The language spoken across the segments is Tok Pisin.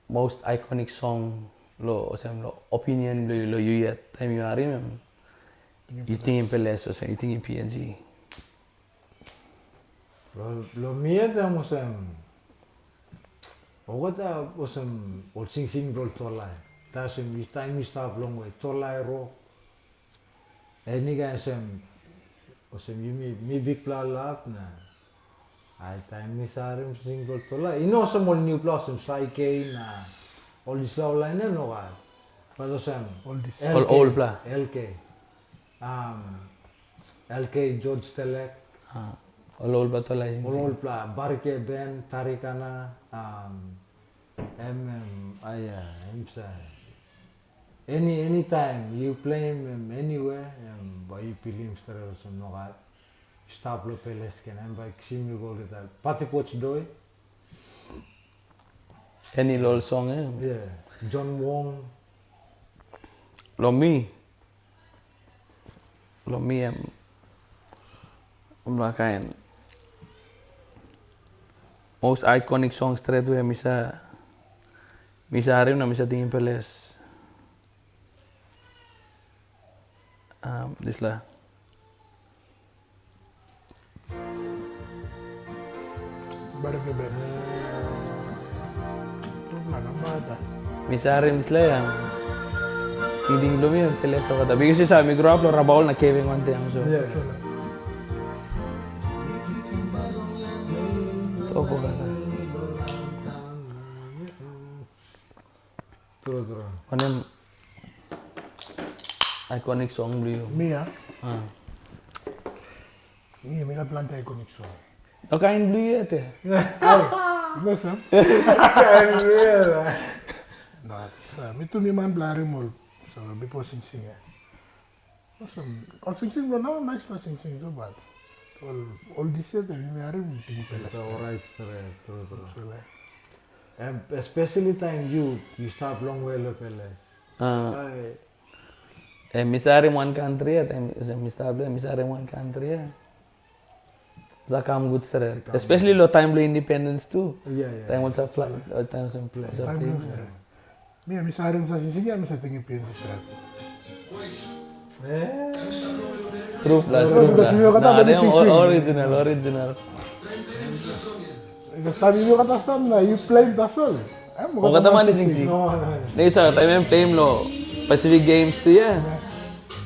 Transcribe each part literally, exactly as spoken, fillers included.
most iconic song lo, olsem, lo opinion bilong yu, lo yu yet, taim yu harim em, yu tingim Ples, olsem, yu tingim P N G? Lo, lo mi yet em olsem, olgeta olsem ol singsing bilong Tolai. Tasem, taim mi stap longwe, Tolai Rok, Eni gai olsem, olsem yumi, mi bikpela lap na. Ai taim mi sarim sing bilong Tolai, i no olsem ol nupela olsem Saikei na ol dispela ol lain em nogat. Bat olsem Ol dis- L K, Ol olpela. L K. Um, L K George Telek. Ah, ol olpela Tolai sing Ol sing. Olpela Barike Ben, Tarikana, um, em, em, aia, em sa. Any, anytime you play him, em anywhere, em bai yu pilim stret olsem nogat. Stap lo peles ken, em bai kisim yu go olgeta. Pati pots doi. Any lol song, eh? Yeah. John Wong. Lo mi. Lo mi em. Em la kain. Most iconic song stret we mi sa, mi sa harim na mi sa tingim peles. Um, dispela. Baru ke ben. Mana mata. Mi sa harim dispela yang. Tingting bilong mi em peles olgeta. Because sa mi grow up lo Rabaul na Kevin wantaim so. Yeah. Topo kata. Tru, tru. Wanem iconic song bilong yu? Mi, ah? Ah. Mi, mi gat planti iconic song. No kain bilong yu yet, eh? Ai, no, sam. Kain bilong yu yet, ah? No, sa, mi tu mi man bilong harim ol, so, bipo singsing, eh. Olsem, ol singsing bilong nau, naispela singsing tu, bat ol, ol dise tu, mi harim, mi tingim peles. It's alright, stret, tru, tru. Sure. Em, especially taim yu, yu stap longwe lo peles. Ah. Ai. Em, mi sa harim wan kantri, em, mi stap lo, mi sa harim wan kantri, eh. Sa kam gut stret. Sa kam Especially gut. Lo taim bilong independence tu. Iya, iya, Taim iya. Ol sa pla-, taim sa Play. Sa Taim play. Bilong stret. Mi, mi sa harim sa singsing ya, mi sa tingim pian stret. Eh? True pla, True true pla. Because mi kata Nah, tadi dia singsing. Original, original. Because taim mi kata stap na, you play tasol. Eh, Oh, kata mana singsing? No, no, no. Ni sa taim em play lo Pacific Games tu ya.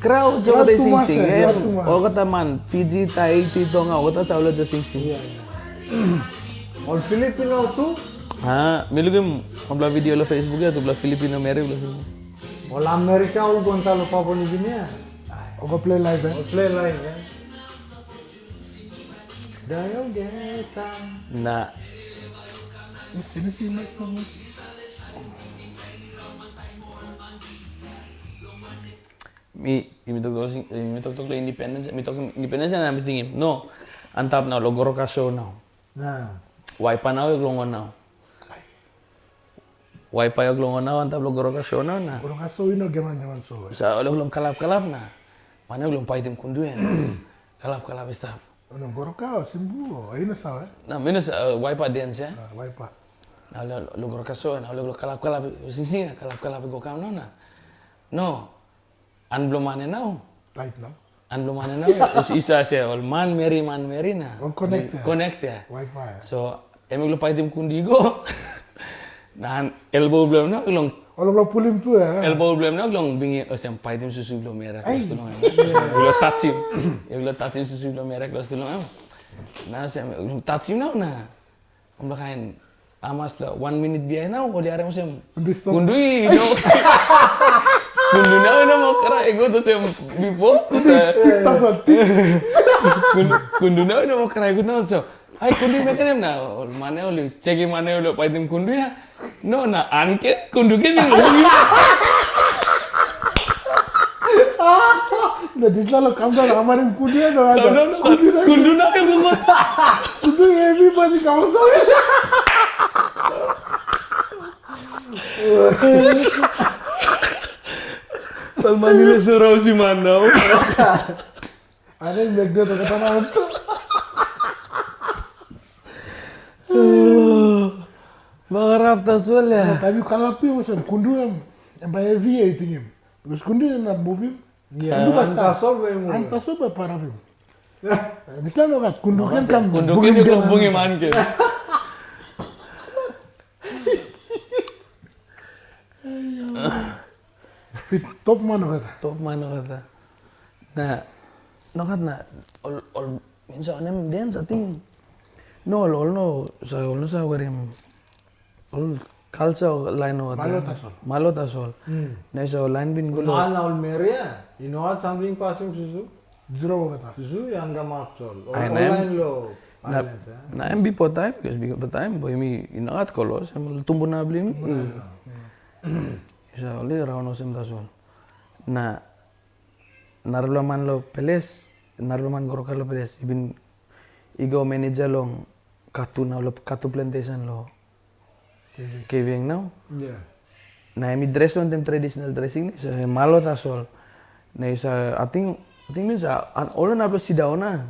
Crowd jo Crowd kata too much, singsing, eh, eh? Crowd too much. Oh, kata man, Fiji, Tahiti, Tonga, oh, kata sa ol ja singsing. Iya, iya. Ol Filipino tu? Ha, mi lukim ol bla video lo Facebook ya, tu bla Filipino meri bla singsing. Ol Amerika ol gonta lo Papua New Guinea. Ol go play live, eh? Ol play live, eh? Dayo geta. Na. Sini si mic mo. Mi, mi tok tok, mi tok tok lo independence, mi tok independence na mi tingim. No, antap nau lo Goroka show nau. Na. Waipa nau, yu long nau. Waipa yu long nau, antap lo Goroka show nau na. Goroka show yu no geman geman show. Sa lo long kalap kalap na. Mana yu long paitim kundu en. Kalap kalap i stap. No, Goroka o Simbu o, yu no sa, eh? Na, mi no sa, uh, Waipa dance, eh? Ah, Waipa. Na lo, lo Goroka show, na lo, lo kalap kalap, singsing, kalap kalap i go kam nau na. No. An bilong man ya nau. Tait nau. An bilong man ya nau. Is, isa se ol man meri, man meri na. Ol connect ya. Connect ya. Wifi ya. So, em i lo paitim kundi go. Na an elbow bilong em nau long Ol lo pulim tu ya. Elbow bilong em nau long bingi olsem paitim susu bilong meri Ai. Close to long em. Lo touchim. Lo touchim susu bilong meri close to long em. Na olsem touchim nau na. Om lo kain Hamas lo one minute bihain nau, ol i harim olsem, Kundu i stop. Kundu i no. Kundu nau i no mo krai gut olsem bipo. Tik tasol, tik. Kundu, kundu nau i no mo krai gut nau, so, ai, kundu i mekim em na, ol man ol i chekim man ol i paitim kundu ya. No, na an ken, kundu ken i no. Na dispela lo kam daun, amarim kundu ya, no, Kam daun, no, kundu na. Kundu nau i no mo. Kundu ya, everybody kam daun. Ol man i les rausim man nau. Ada yang back dia kata nonton. Bagarap tasol ya. Taim yu kalap tu olsem kundu em, em bai hevi ya i tingim. Because kundu em na muvim. Ya, tasol bai muvim. Tasol bai parapim. Dispela no gat kundu ken kam. Kundu ken kam bungim man ken. Fit top man no gat. Top man no gat. Na no gat na ol ol minsa onem dens ating. No ol ol no sa ol no sa werim. Ol culture lain o Malo tasol. Malo tasol. Na iso lain bin gulo. Nal na ol meri ya. You know what something pasim susu? Zero wagata. Susu yang gamak sol. Ai, na em- Online lo. Na, Islands, eh? Na em bipo taim, because bipo taim boy mi inagat kolos, em tumbu na blim. Iso oli raun osem tasol. Na narapela man lo peles, narapela man goroka lo peles, i bin i go manager long katu na lo katu plantation lo Kevieng nau. Yeah. Na em i dres wantaim traditional dressing ni, so em malo tasol. Na i sa ating ating means ol na blo sidaun na.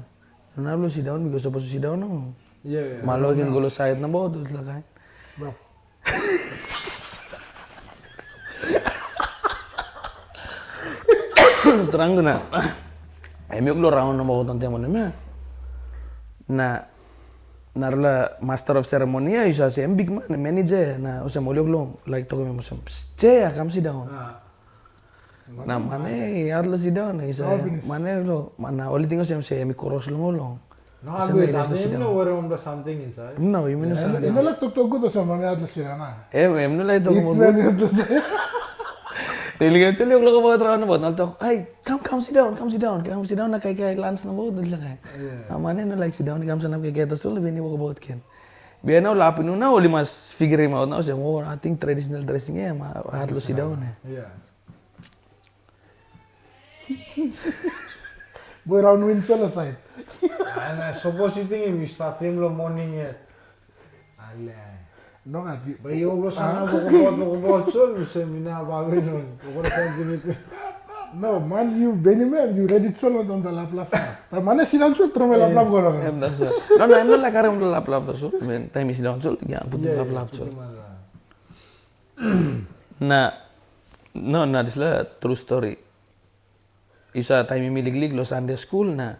Na blo sidaun because sapos sidaun no. Yeah, yeah. Malo ken go lo side na bo tu sila kain. Bro. Terang tu na. Em yuk lo raun na bo tantiang mo nem ya. Na narla master of ceremony ya isa se em big man manager na usem oli lo like tokim em usem che ya kam sidaun. Ah. Na mane ya lo sidaun na isa Oh, finish. Mane lo mana oli ting usem se em i koros lo ngolong. No, Isa always. made I us think sit no down. Worry on the something inside. No, you mean Yeah. something. Ino lak toktok gut osem mane at lo sirana. Em em no lai It tokim mo. mane at lo sirana. Teli kan chuli lo ko bot raun bot nal tok. Ai, kam kam sidaun, kam sidaun, kam sidaun na kai kai lans na bot nal kai. Yeah. Na mane no like sidaun, kam sanap kai kai tasol bini wok bot ken. Bia na lapinu na oli mas figurim out na usem oh, I think traditional dressing ya ma at lo sidaun ya. Yeah. Boy raun win solo side. And I suppose you think you start him lo morning yet. Ale. No gat. But you also sana boko bot boko bot so you say me now Babylon. Boko bot gini. No, man, you Benjamin, you ready solo don da lap lap. Ta mane sidaun tu trome lap lap golo. Em tasol. No, no, em no like karim lo lap lap tasol. Men time is down sol, ya putum Yeah, lap yeah, lap sol. pretty much, uh, Na no na disla true story. Isa taim mi liklik lo Sunday school na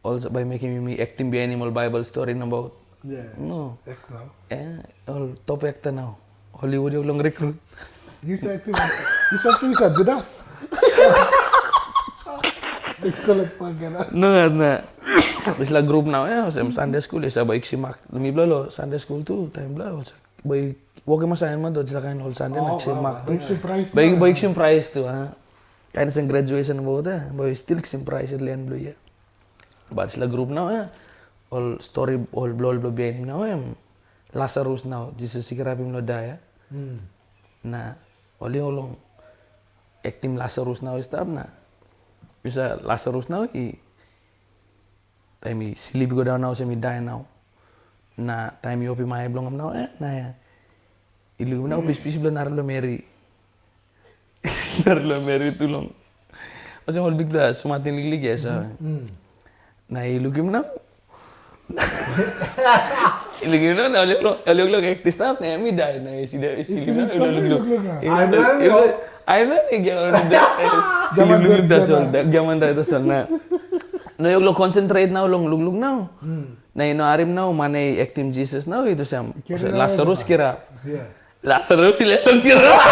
also by making mi acting bia animal Bible story na about Yeah. no Ek now. eh all top actor now Hollywood yuk long recruit. You said to you said to you said Judas. Excellent pagana. No na na disla group now ya sem Sunday school isa boyiksi mak mi bla lo Sunday school tu taim bla boy wokim assignment do disla kain ol Sunday na Oh,iksi wow, mak wow. tu. Big surprise. Boy boyiksi prize tu ha. Kain sem graduation about eh boy stilliksi prize at len blo ya. But sila group nau ya ol story ol blo ol blo bihain nau em Lazarus nau Jisas i kirapim lo dai ya. Mm. Na oli olong ektim Lazarus nau i stap na bisa Lazarus nau i taim i slip i go daun nau sem i dai nau. Na taim i opim ai bilong em nau eh na ya i lukim nau pispis bilong narapela meri. Narapela meri tu long olsem ol bikpela sumatin liklik ya sa. Mm. Na i lukim nau. I lukim nau na oli olok lok ekti stap na em i dai na i sida i sili nau i lukluk. Look, look, look. Ai, man, Ai man i gia ol sili lukluk tasol giaman dai tasol na. Na i olok concentrate nau long lukluk nau. Na i no harim nau man i ektim Jisas nau i tusem Kirap. Lazarus kirap. Yeah. Lazarus i lesson kirap.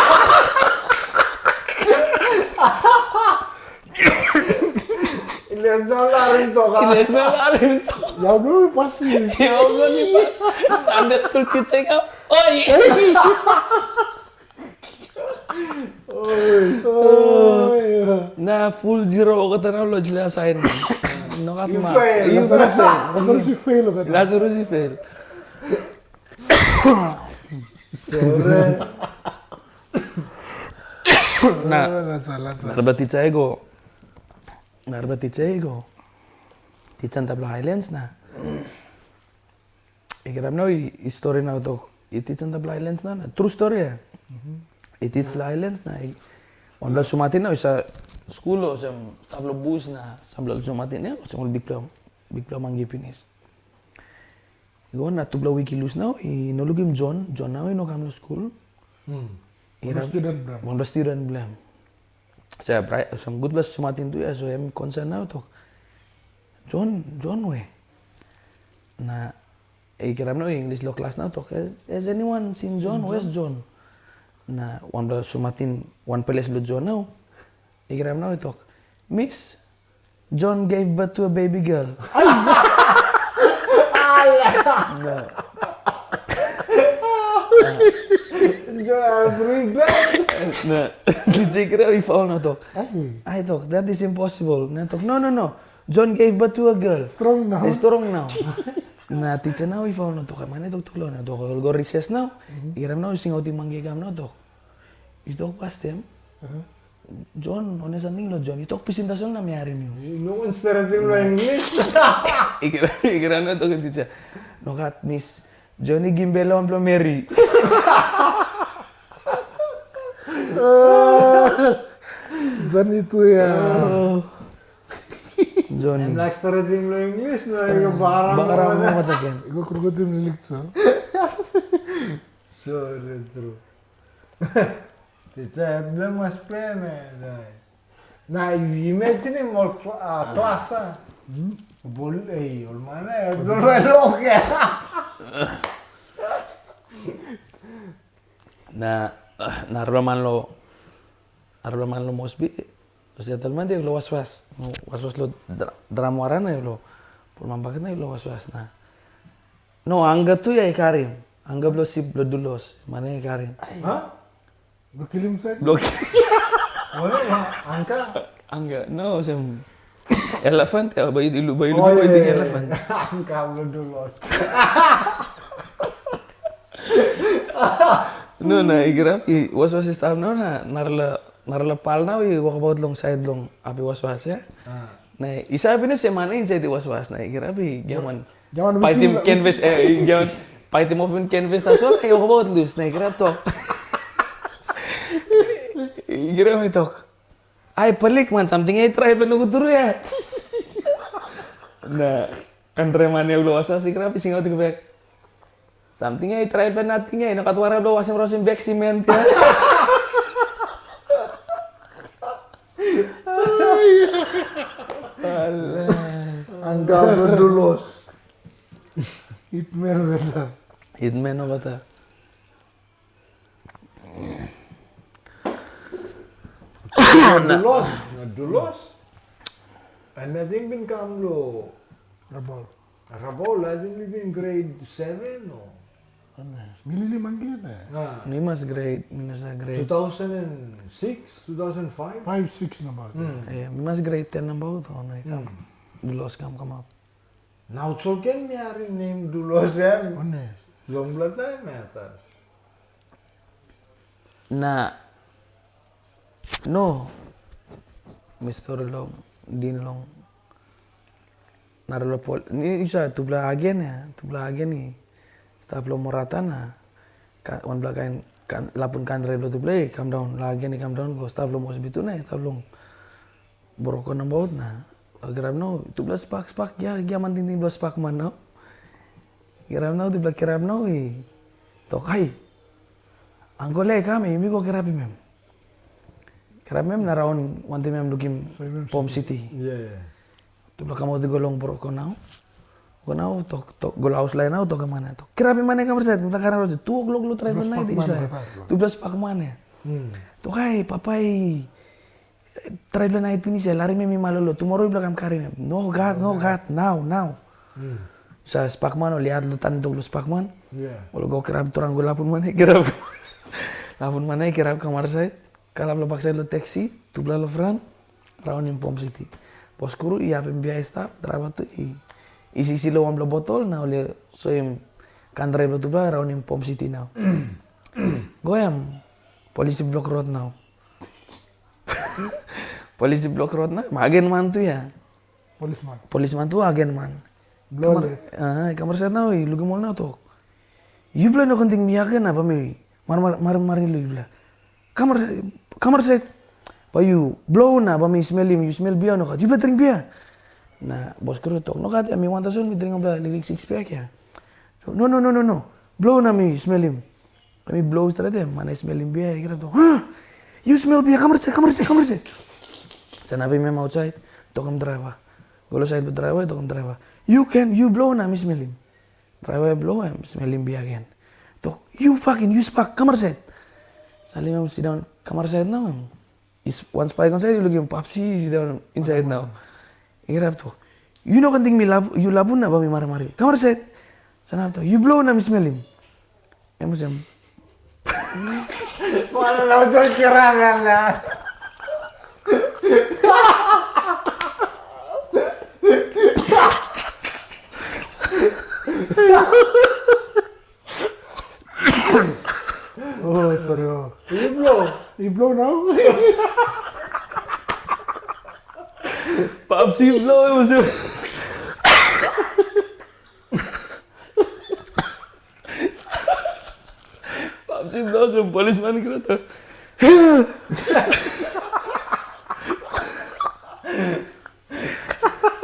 Let's not let him talk. Lesson harim. Ya bro, pas ni. Sunday school teacher ka. Oi. Oh, yeah. Na full zero kata na lo jila sign. No kat You ma. fail. You Lazarus fail. Lazarus i fail kata. Lazarus i fail. Sorry. Na Lazarus. narba teacher i go. Narba teacher i go. Teacher tabla Highlands na. I kirap nau i story nau tok. I teach antap la Highlands na, na true story ya. I teach la Highlands na i wanpela sumatin na i sa skul olsem stap lo bus na sampela sumatin ya olsem ol bikpela bikpela mangi pinis. I go na tupela wik i lus nau, i no lukim John, John nau i no kam long skul. Hmm. I Wanpela rap- student bilong em. Wanpela student bilong em. So, brai-, some gutpela sumatin tu ya, so em concern nau tok, "John, John we?" Na i kirap nau English lo klas nau tok, "Has, has anyone seen John? Where's John?" Na wanpela sumatin, wan ples lo John nau, i kirap nau i tok, "Miss, John gave birth to a baby girl." Na, John has three girls. Na, di kirap i faul na tok, "Ai, tok, that is impossible." Na tok, "No, no, no. John gave birth to a girl." Strong nau. Eh, strong nau. Na teacher nau i faul na tok, "Mane tok tok lo na tok, ol go recess nau." Kirap nau singautim mangi kam na tok, "I tok pastem. Aha. John, one samting lo John. I tok pisin tasol na mi harim yu." No wan stretim lo English. I kirap, i kirap na tok teacher, "No gat, Miss. John i gim bel lo wanpela meri." Johnny tu ya. Johnny. Em lak stretim lo English, no, yu baram. Baram mata ken. Yu krukutim lilik so. Sorry, true. Teacher, em mas pen, eh, dai. Na, yu imagine ol kla-, ah, klas, ah. Bol, eh, ol mana, eh, bol, bol, oke. Na, na rua man lo, rua man lo Mosbi, settlement dia lo waswas. No, waswas lo dra-, dram wara na lo, pulman baket na lo waswas na. No, angga tu ya i karim. Angga blo sip blo Dulos, mana i karim. Ha? Blo kilim sek? Blo ki- Mana, ma, angka? Angga, no, sem elephant ya, bai ilu, bai ilu, Oh, bai iya, ting iya, elephant. Iya. Angka blo Dulos. No, na i kirap, i waswas i stap nau na, narala, narala pal nau i wokabaut long sait long api waswas, ya. Ah. Na i save pinis em man insait i waswas, na i kirap i giaman. Giaman paitim misi- canvas, eh, i giaman paitim open canvas tasol, na i wokabaut lus, na i kirap tok. I kirap i tok, "Ai, palik man, samting ya i traipela nogut tru ya." Na andre man ya ulu waswas i kirap i singaut i go bek. "Samting ya i traipela nating ya, i no gat wara blo wasim rosim bek siment ya." Alah. Angka blo Dulos. Hitman olgeta. Hitman olgeta. Na Dulos, na Dulos. And I think bin kam lo Rabol. Rabol, I think mi bin grade seven o. Mi lili mangi ya. Ah. Mi mas grade, mi mas grade. Two thousand and six, two thousand five? Five, six nabaut. Hmm. Eh, mi mas grade ten nabaut, o na i kam. Hmm. Dulos kam kamap. Nau tasol ken mi harim nem Dulos em. Ones. Longpela taim ya tas. Na, no, mi stori long, din long, narapela pol, ni, yu sa tupela agen ya, tupela agen i stap long Morata na, ka, wanpela kain, kan, lapun kandre bilong tupela i kam daun, la agen i kam daun, go stap long Mosbi tu na, i stap long Brokon nabaut na, kirap nau, tupela spak, spak, gia, giaman tingting bilong spakman nau. Kirap nau, tupela kirap nau, i tok, "Hai, Uncle e kam, yumi go kirapim em." Kirapim em na raun, wantaim em lukim Pom City. Tupela kamautim go long Brokon nau. Go nau, tok, tok, go long haus lain nau, tok em man ya, tok, "Kirapim man ya, kam stret, mipela karim rot, tu o'clock long traipela nait i sa." Tupela spakman ya. Tok, "Hai, papa i traipela nait pinis ya, larim em i malolo, tumora yupela kam karim em." "No gat, no gat, nau, nau." Sa spakman ol i at long tanim tok long spakman. Ol go kirap, turang go lapun man ya kirap. Lapun man ya kirap kam arsait. Kalap long baksait long teksi, tupela long fran, raunim Pom City. Boskru i apim bia i stap, draiva tu i, i sisi long wanpela botol, na ol i soim kandre bilong tupela raunim Pom City nau. Go em, polis i blok rot nau. Polis i blok rot nau, ma agen man tu ya. Polisman. Polisman tu agen man. Kamar, ah, kamar set nau i lukim ol nau tok. Yupela no ken ting mi agen na ba mi mar mar mar mar i lu yupela. Kamar, kamar set. Ba yu blo na ba mi smelim, yu smel bia o nogat. Yupela dring bia. Na boskru tok, nogat ya, mi wan tasol mi dring ol liklik six pack ya. So, no, no, no, no, no. Blow na mi smelim. Na mi blow stret em, man i smelim bia, i kirap tok, "Huh? You smell bia, come right side, come right side, come right side." Sanapim em outside, tokim driver. Go lo side bilong driver, tokim driver, "You can, you blow na mi smelim." Driver i blow, em smelim bia gen. Tok, "You fucking, you spak, come right side." Salim em sit down, come right side now. Em is one spike on side, you looking Papsi, sit down inside now. Kirap tok, "You no kan ting mi lab, you labun na ba mi marimari. Come right side." Sanap tok, "You blow na mi smelim." Em olsem, Mana lo tu kira mana? Oh, sorry. Oh. You blow. You blow now? Papsi blow, em olsem. Papsi blow, olsem polisman kirap tok,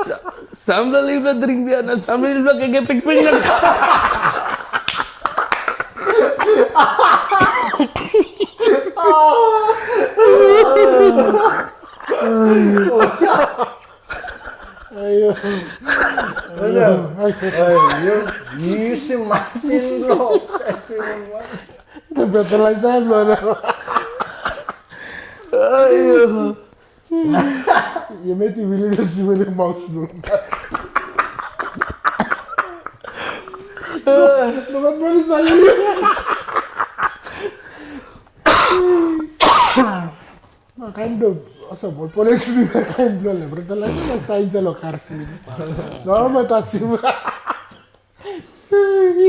"Sa-, sampela yupela dring bia na sampela yupela kaikai pikpik na." Ayo. Ayo. Ayo. You see masin lo. Itu fertilizer lo. Ayo. Ya meti wili lo si wili maus lo. Lo kan beli saya. Makain do, oso bol polis ni makain blo le, bro, tala ni mas tain sa lo kar sini. No, ma ta sini.